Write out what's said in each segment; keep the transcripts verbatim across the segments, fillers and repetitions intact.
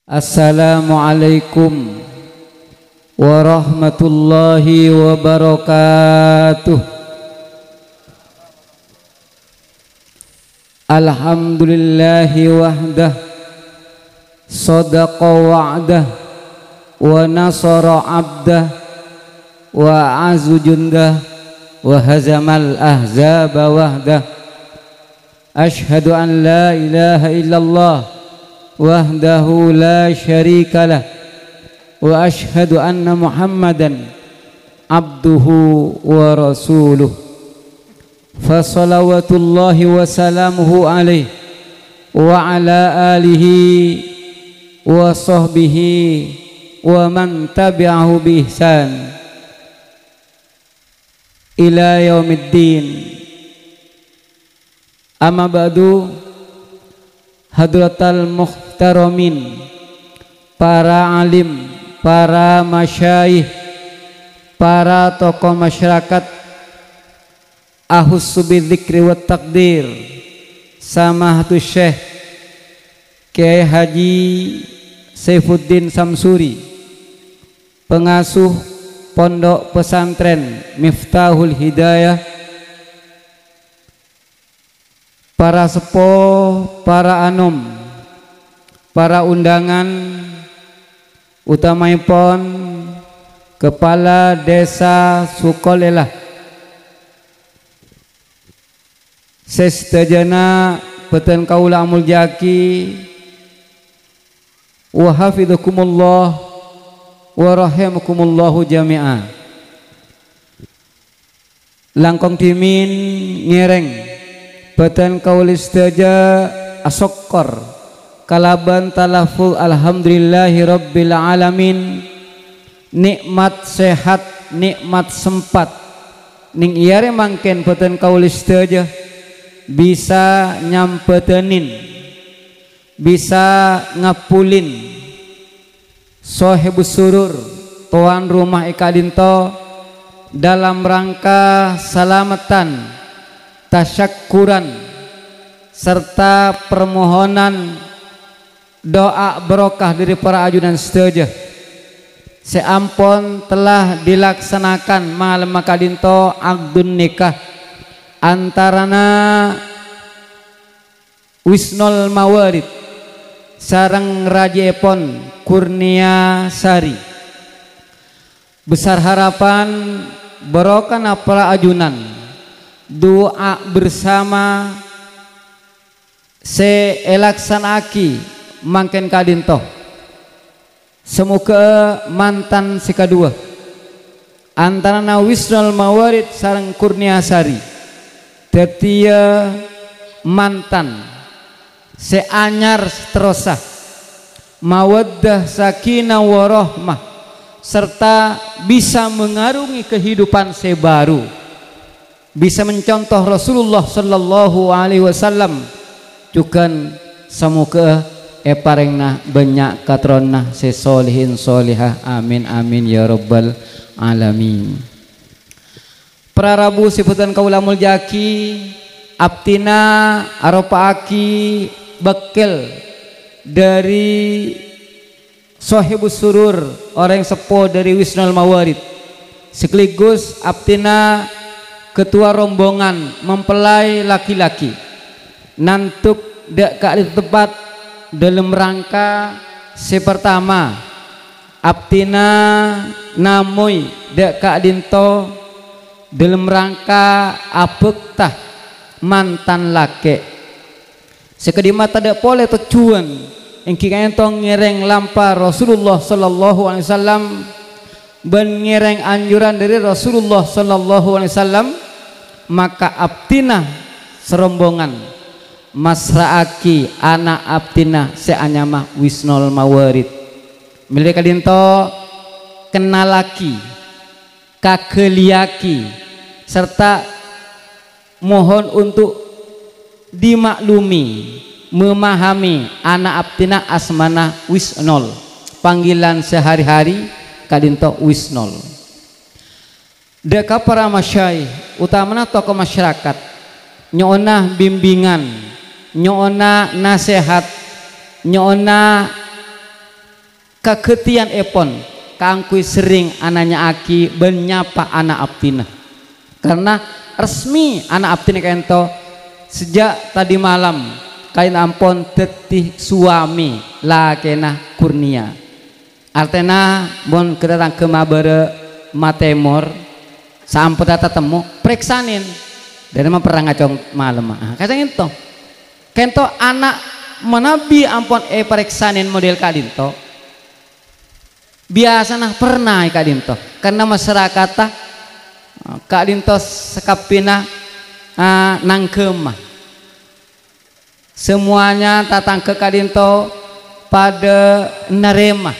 Assalamualaikum warahmatullahi wabarakatuh. Alhamdulillahi wahdah, sadaqa wa'dah, wa nasara abdah, wa a'azzu jundah, wa hazamal ahzaba wahdah. Asyhadu an la ilaha illallah wahdahu la syarikalah, wa asyhadu anna Muhammadan abduhu wa rasuluh. Fa salawatullahi wa salamuhu alaihi wa ala alihi wa sahbihi wa man tabi'ahu bi ihsan ila yaumiddin. Amma ba'du, hadratal muhtaramin, para alim, para masyayikh, para tokoh masyarakat, akhussu bidzikri wat taqdir, Samahatus Syekh Kiai Haji Saifuddin Samsuri, pengasuh Pondok Pesantren Miftahul Hidayah, para seppo, para anom, para undangan, utamaèpon Kepala Desa Sukolelah, sè sadhâjâna bhâdhân kaulâ amoljâ'aghi, wa hafidhakumullah wa rahimakumullahu jami'a. Langkong dhimèn ngèrèng bhâdhân kaulâ sadhâjâ asokkor kalabân talaffuz alhamdulillahi rabbil alamin, nè'mat sehat, nè'mat sempat. Nèng è arè mangkèn bhâdhân kaulâ sadhâjâ bisa nyambhâdhânin, bisa ngappolin Sohibus Surur, towan roma è ka'dinto, dalam rangka salameddhân, tasyakkuran, sarta permohonan doa barokah dhâri para ajunan sadhâjâ sè ampon telah dilaksanakan malemma ka'dinto akdun nikah antarana Wisnol Mawarid sareng rajina Kurnia Sari. Besar harapan barokana para ajunan, du'a bersama sè èlaksana'aghi mangkèn ka'dinto. Samoghâ mantan sè kaduwâ, antarana Wisnol Mawarid sareng Kurnia Sari, dhâddhiyâ mantan sè anyar terrosa, mawaddah, sakinah, warahmah, sarta bisa mengarungi kehidupan sè baru. Bisa mencontoh Rasulullah sallallahu alaihi wasallam, jhughân samoghâ èparèngana bânnya' katoronna sè solihin solihah. Amin, amin, ya rabbal alamin. Para rabu sè bhâdhân kaulâ moljâ'aghi, abdhina aropa'aghi bâkkèl dhâri Sohibus Surur, orèng seppo dhâri Wisnol Mawarid, sekaligus abdhina ketua rombongan mempelai laki-laki, nandhuk dâ' ka'dinto tempat dalam rangka sè pertama, abdhina namoy dâ' ka'dinto dalam rangka abhâkta mantan lakè'. Sè kadimma tadâ' polè tojjhuwân, èngghi ka'dinto ngèrèng lampa Rasulullah sallallahu alaihi wasallam bân ngèrèng anjuran dhâri Rasulullah sallallahu alaihi wasallam, maka abdhina sarombongan masra'aghi ana' abdhina sè anyama Wisnol Mawarid. Mèlè ka'dinto kennallaghi, kaghâliyaghi, sarta mohon untuk dimaklumi, memahami ana' abdhina asmana Wisnol, panggilan sehari-hari ka'dinto Wisnol. Dâ' ka para masyayikh, otamana tokoh masyarakat, nyo'ona bimbingan, nyo'ona nasèhat, nyo'ona Kaghâtèyan èpon kaangghuy serrèng ananya'aghi bân nyapa ana' abdhina. Karna resmi ana' abdhina ka'ènto sajjhâ' tadhi' malem ka'ènto ampon dhâddhi suwamè lakèna Kurnia. Artèna mon ghâ-tatangghâ mabârâ' matèmor, saamponna tatemmo, parèksanè. Dhâri ma' perrang acong malem. Ah, ka'ènto. Ka'ènto ana' manabi ampon èparèksanè model ka'dinto. Biyasana perna è ka'dinto. Karna masarakatta, ah, ka'dinto sakabbhiyânna, ah, nangghâmma. Semuanya tatangghâ ka'dinto padâ narèma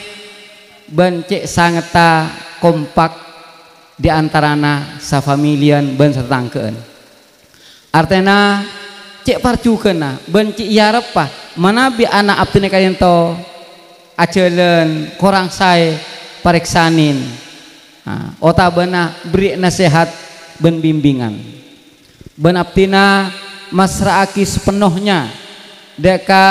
bân cè' sangetta kompak di antarana safamiliyân bân satatangghâ'ân. Artèna cè' parjhughânna bân cè' èareppa manabi ana' abdhina ka'dinto ajhâlân korang saè parèksanè, nah, otabâna berri' nasèhat bân bimbingan. Bân abdhina masra'aghi sapennohnya dâ' ka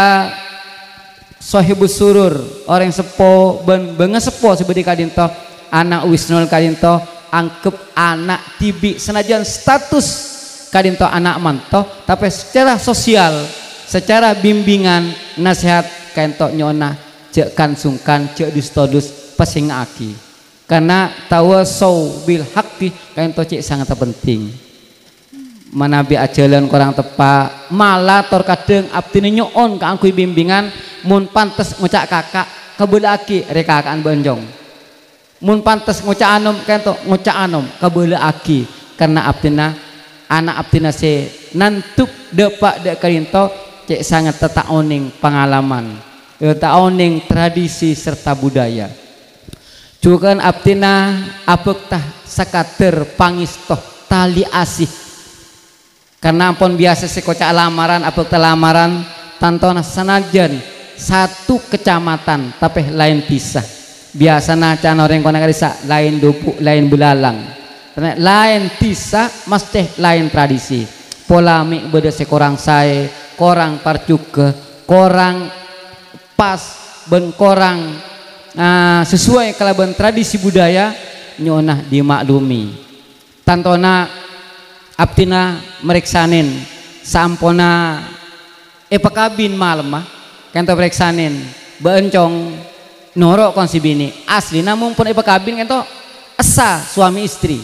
Sohibus Surur, orèng seppo bân bângaseppo sè bâdâ è ka'dinto, ana' Wisnul ka'dinto, angghep ana' dhibi', sanajjhân status ka'dinto ana' manto, tapè sacara sosial, sacara bimbingan, nasèhat ka'dinto nyo'ona jhâ' kan-sungkan, jhâ' dus-todus, pasènga'aghi. Karna tawasau bil haqqi ka'dinto cè' sangetta penting. Manabi ajhâlân korang teppa', mala tor kadhâng abdhina nyo'on kaangghuy bimbingan, mon pantes ngoca' kaka', kabâlâ'aghi rè-kaka'an bân cong. Mon pantes ngoca' anom, ka'dinto ngoca' anom, kabâlâ'aghi, karna abdhina, ana' abdhina sè nandhuk dâpa' dâ' ka'dinto cè' sangetta ta' onèng pangalaman, ya, ta' onèng tradisi sarta budaya. Jhughân abdhina abhâkta sakadâr pangèsto talè asè. Karna ampon biyasa sè koca' lamaran, abhâkta lamaran, tantona sanajjhân satu kecamatan, tapè laèn dhisa. Biyasana can orèng konè' ka'dissa' laèn dhubu', laèn belalang. Karna laèn dhisa, mesthè laèn tradisi. Pola mè' bâdâ sè korang saè, korang parjhughâ, korang pas, bân korang, ah, sesuai kalabân tradisi budaya, nyo'ona dimaklumi. Tantona abdhina marèksanè saamponna èpakabin malemma, ka'dinto parèksanè, bâ'ân cong noro' kongsi binè', asli namong pon èpakabin ka'dinto essa suami istri.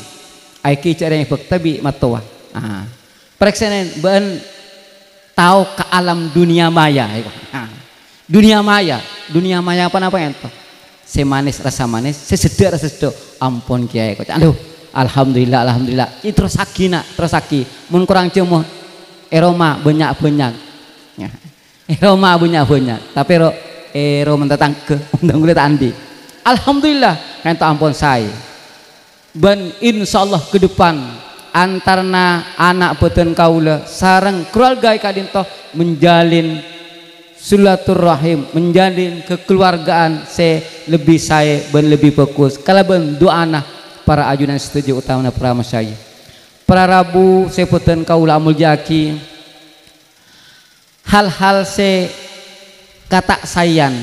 Aènggi jhâ' rèng èbhâkta bi' mattowa. Ah. Parèksanè, bâ'ân tao ka alam dunia maya, èko. Ah. Dunia maya, dunia maya apa napa ènto? Sè manès rasa manès, sè seddhâ rasa seddhâ. Ampon, Kèyaè, koca'. Aduh, alhamdulillah, alhamdulillah. Terrossaghi, na', terrossaghi. Mon korang jhâmo, è roma bânnya'-bânnya'. Ya. È roma bânnya'-bânnya'. Tapè ro-, è roma tatangghâ, ontong ghulâ ta' andi'. Alhamdulillah, ka'dinto ampon saè. Bân insyaallah ke depan antarana ana' bâdân kaulâ sareng keluarga è ka'dinto menjalin silaturrahim, menjalin kekeluargaan sè lebbi saè bân lebbi bhâghus kalabân du'ana para ajunan sadhâjâ otamana para masyayikh. Para rabu sè bâdân kaulâ amoljâ'aghi, hal-hal sè kata' saèyan,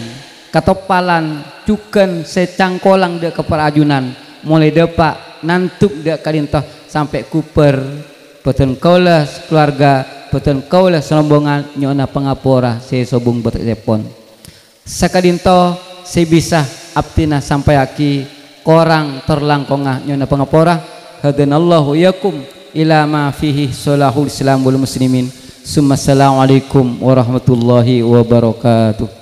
katoppalan, jhughân sè cangkolang dâ' ka para ajunan, molaè dâpa' nandhuk dâ' ka'dinto sampè' ghubâr, bâdân kaulâ sakaluarga, bâdân kaulâ sarombongan nyo'ona pangapora sè sobung bâteddhâèpon. Saka'dinto sè bisa abdhina sampayaghi, korang tor langkongnga nyo'ona pangapora. Hadanallahu iyyakum ila ma fihi sholahul Islam wal muslimin. Summa assalamualaikum warahmatullahi wabarakatuh.